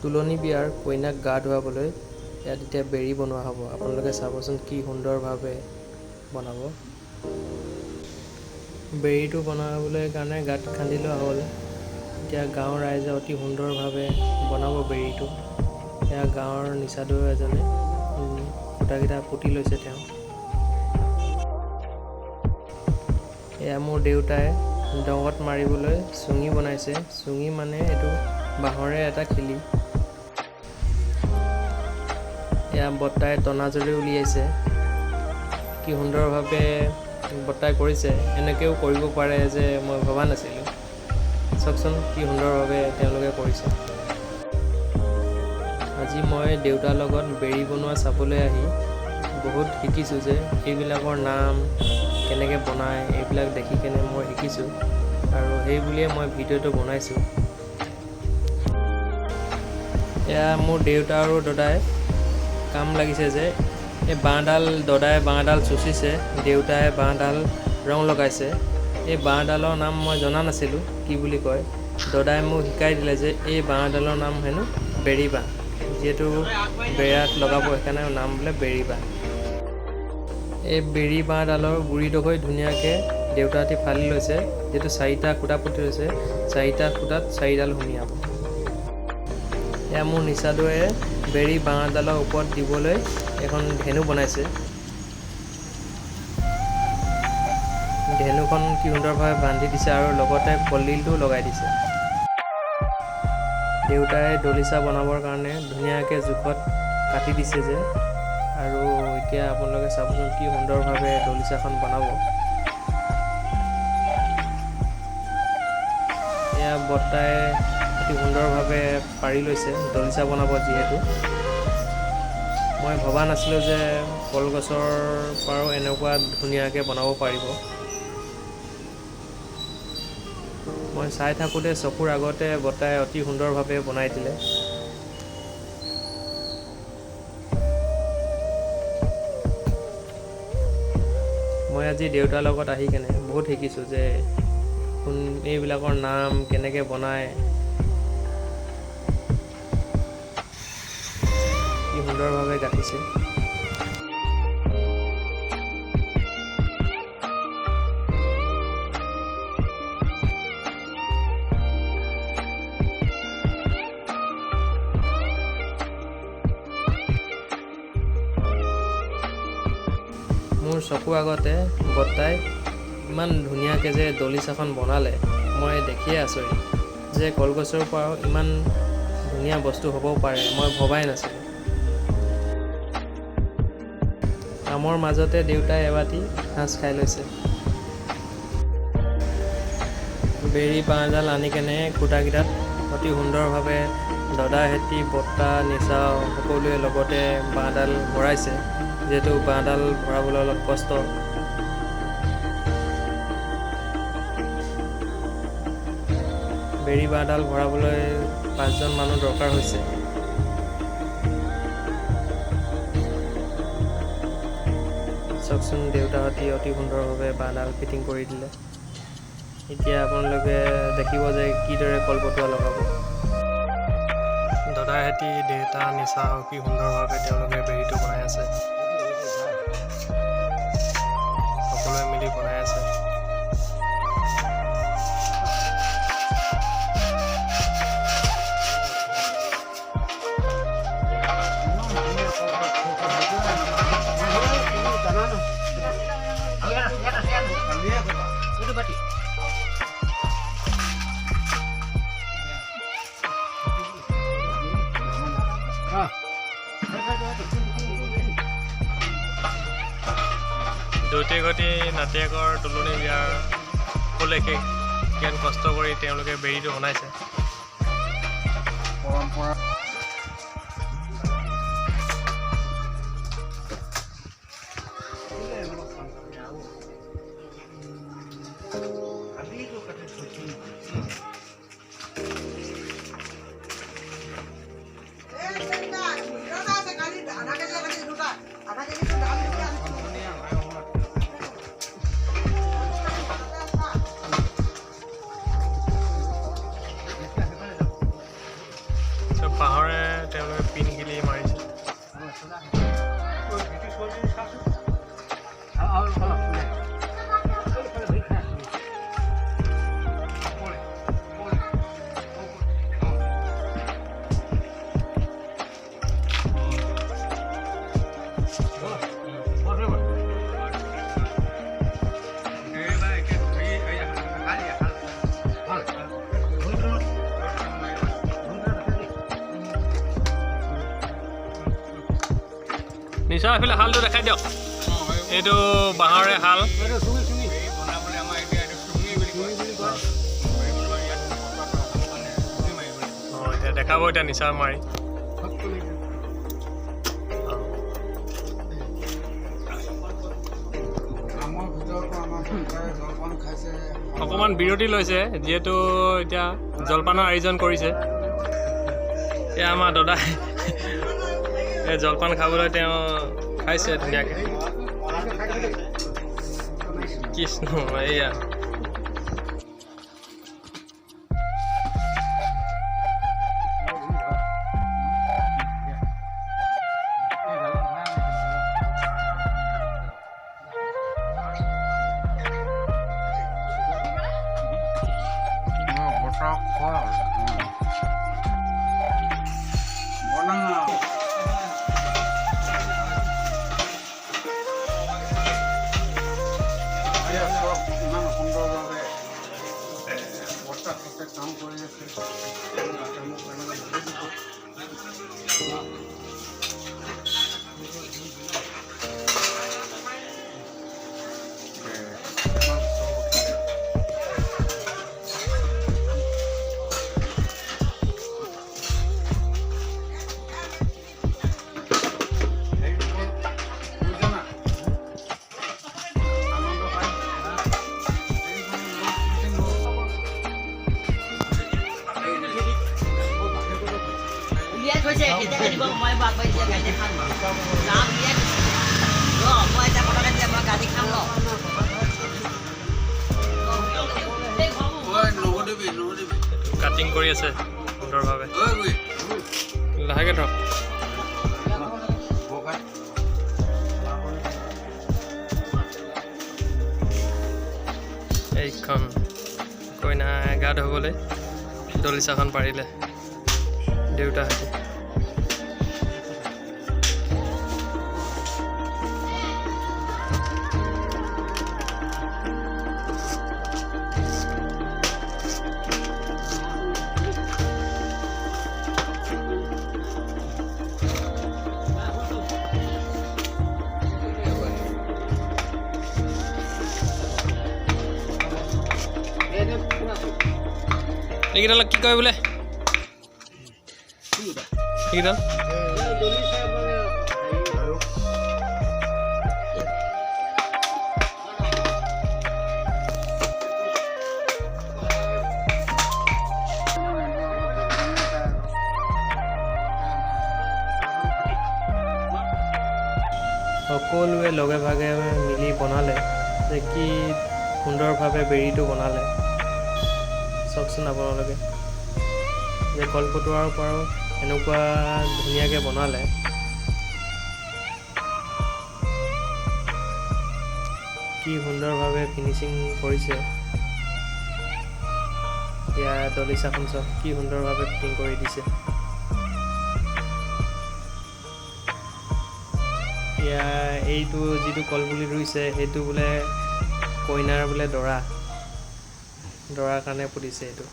তোলনি বিয়াৰ কইনাক গা ধুৱাবলৈ ইয়াত এতিয়া বেৰি বনোৱা হ'ব। আপোনালোকে চাবচোন কি সুন্দৰভাৱে বনাব। বেৰিটো বনাবলৈ কাৰণে গাঁত খান্দি লোৱা হ'ল। এতিয়া গাঁৱৰ ৰাইজে অতি সুন্দৰভাৱে বনাব বেৰিটো। এয়া গাঁৱৰ নিচাদৈ এজনে খুঁটাকেইটা পুতি লৈছে তেওঁ। এয়া মোৰ দেউতাই দঙত মাৰিবলৈ চুঙি বনাইছে। চুঙি মানে এইটো বাঁহৰে এটা খিলি। এয়া বৰ্তাই টনাজৰি উলিয়াইছে। কি সুন্দৰভাৱে বৰ্তাই কৰিছে, এনেকৈও কৰিব পাৰে যে মই ভবা নাছিলোঁ। চাওকচোন কি সুন্দৰভাৱে তেওঁলোকে কৰিছে। আজি মই দেউতাৰ লগত বেৰি বনোৱা চাবলৈ আহি বহুত শিকিছোঁ যে এইবিলাকৰ নাম কেনেকৈ বনায়, এইবিলাক দেখি কেনে মই শিকিছোঁ আৰু সেই বুলিয়ে মই ভিডিঅ'টো বনাইছোঁ। এয়া মোৰ দেউতা আৰু দাদাই কাম লাগিছে যে এই বাঁহডাল, দদাই বাঁহডাল চুচিছে, দেউতাই বাঁহডাল ৰং লগাইছে। এই বাঁহডালৰ নাম মই জনা নাছিলোঁ কি বুলি কয়। দদাই মোক শিকাই দিলে যে এই বাঁহডালৰ নাম হেনো বেৰি বাঁহ, যিহেতু বেৰাত লগাব সেইকাৰণে নাম বোলে বেৰি বাঁহ। এই বেৰি বাঁহডালৰ গুৰিডোখৰ ধুনীয়াকৈ দেউতাহঁতি ফালি লৈছে, যিহেতু চাৰিটা খুঁটা পুতি লৈছে, চাৰিটা খুঁটাত চাৰিডাল সুমিয়াব। এয়া মোৰ নিচাদৈয়ে বেৰি বাঁহডালৰ ওপৰত দিবলৈ এখন ধেনু বনাইছে। ধেনুখন কি সুন্দৰভাৱে বান্ধি দিছে আৰু লগতে কলডিলটোও লগাই দিছে। দেউতাই দলিচা বনাবৰ কাৰণে ধুনীয়াকৈ জোখত কাটি দিছে যে, আৰু এতিয়া আপোনালোকে চাবচোন কি সুন্দৰভাৱে দলিচাখন বনাব। এয়া বৰ্তাই অতি সুন্দৰভাৱে পাৰি লৈছে দলিচা বনাব। যিহেতু মই ভবা নাছিলোঁ যে কলগছৰ পৰাও এনেকুৱা ধুনীয়াকৈ বনাব পাৰিব। মই চাই থাকোঁতে চকুৰ আগতে বৰ্তাই অতি সুন্দৰভাৱে বনাই দিলে। মই আজি দেউতাৰ লগত আহি কেনে বহুত শিকিছোঁ যে কোন এইবিলাকৰ নাম কেনেকৈ বনায়, কি সুন্দৰভাৱে গাঁঠিছে। মোৰ চকুৰ আগতে বৰ্তাই ইমান ধুনীয়াকৈ যে দলিচাখন বনালে, মই দেখিয়ে আচৰিত যে কলগছৰ পৰাও ইমান ধুনীয়া বস্তু হ'ব পাৰে, মই ভবাই নাছিলোঁ। কামৰ মাজতে দেউতাই এবাতি সাঁজ খাই লৈছে। বেৰি বাঁহডাল আনি কেনে খুঁটাকেইটাত অতি সুন্দৰভাৱে দদাহেঁতি, বৰ্তা, নিচা সকলোৱে লগতে বাঁহডাল ভৰাইছে। যিহেতু বাঁহডাল ভৰাবলৈ অলপ কষ্ট। বেৰি বাঁহডাল ভৰাবলৈ 5জন মানুহ দৰকাৰ হৈছে। চাওকচোন দেউতাহঁতি অতি সুন্দৰভাৱে বাঁহডাল ফিটিং কৰি দিলে। এতিয়া আপোনালোকে দেখিব যে কিদৰে কলপটুৱা লগাব। দদাইহঁতি, দেউতা, নিচা কি সুন্দৰভাৱে তেওঁলোকে বেৰিটো বনাই আছে, সকলোৱে মিলি বনাই আছে। দৈত্যগতি নাতিয়েকৰ তোলনি বিয়াৰ উপলক্ষে কিমান কষ্ট কৰি তেওঁলোকে বেৰিটো বনাইছে। পৰম্পৰা চব বাঁহৰে তেওঁলোকে পিন গিলি মাৰিছে। নিশ্চয় এইফালে শালটো দেখাই দিয়ক। এইটো বাঁহৰে শাল। অঁ, এতিয়া দেখাব, এতিয়া নিচা মাৰি। অকণমান বিৰতি লৈছে, যিহেতু এতিয়া জলপানৰ আয়োজন কৰিছে। এয়া আমাৰ দাদাই এই জলপান খাবলৈ তেওঁ খাইছে ধুনীয়াকৈ। কৃষ্ণ, এয়া ইমান সুন্দৰভাৱে বৰ্তাহঁতে কাম কৰি আছে। মোক এনেকৈ দিব। উলিয়াই থৈছে, কেতিয়াকে দিব। মই আগবাঢ়ি এতিয়া গাড়ীতে খাম। যাম, উলিয়াই থৈছে। ৰ, মই এতিয়া পটককে দিলে মই গাড়ী খাম। ৰ, কাটিং কৰি আছে সুন্দৰভাৱে। লাহেকৈ ধৰক। এইখন কইনা গা ধুবলৈ দলিচাখন পাৰিলে দেউতাহঁতে। এইকেইডালক কি কয় বোলে এইকেইডাল? সকলোৱে লগে ভাগে মিলি বনালে যে কি সুন্দৰভাৱে বেৰিটো বনালে। চাওকচোন আপোনালোকে যে কলপটুৱাৰ পৰাও এনেকুৱা ধুনীয়াকৈ বনালে। কি সুন্দৰভাৱে ফিনিচিং কৰিছে। এয়া দলিচাখন চাওক, কি সুন্দৰভাৱে ফিটিং কৰি দিছে। এয়া এইটো যিটো কলপুলি ৰুইছে, সেইটো বোলে কইনাৰ বোলে দৰাৰ কাৰণে পুতিছে এইটো।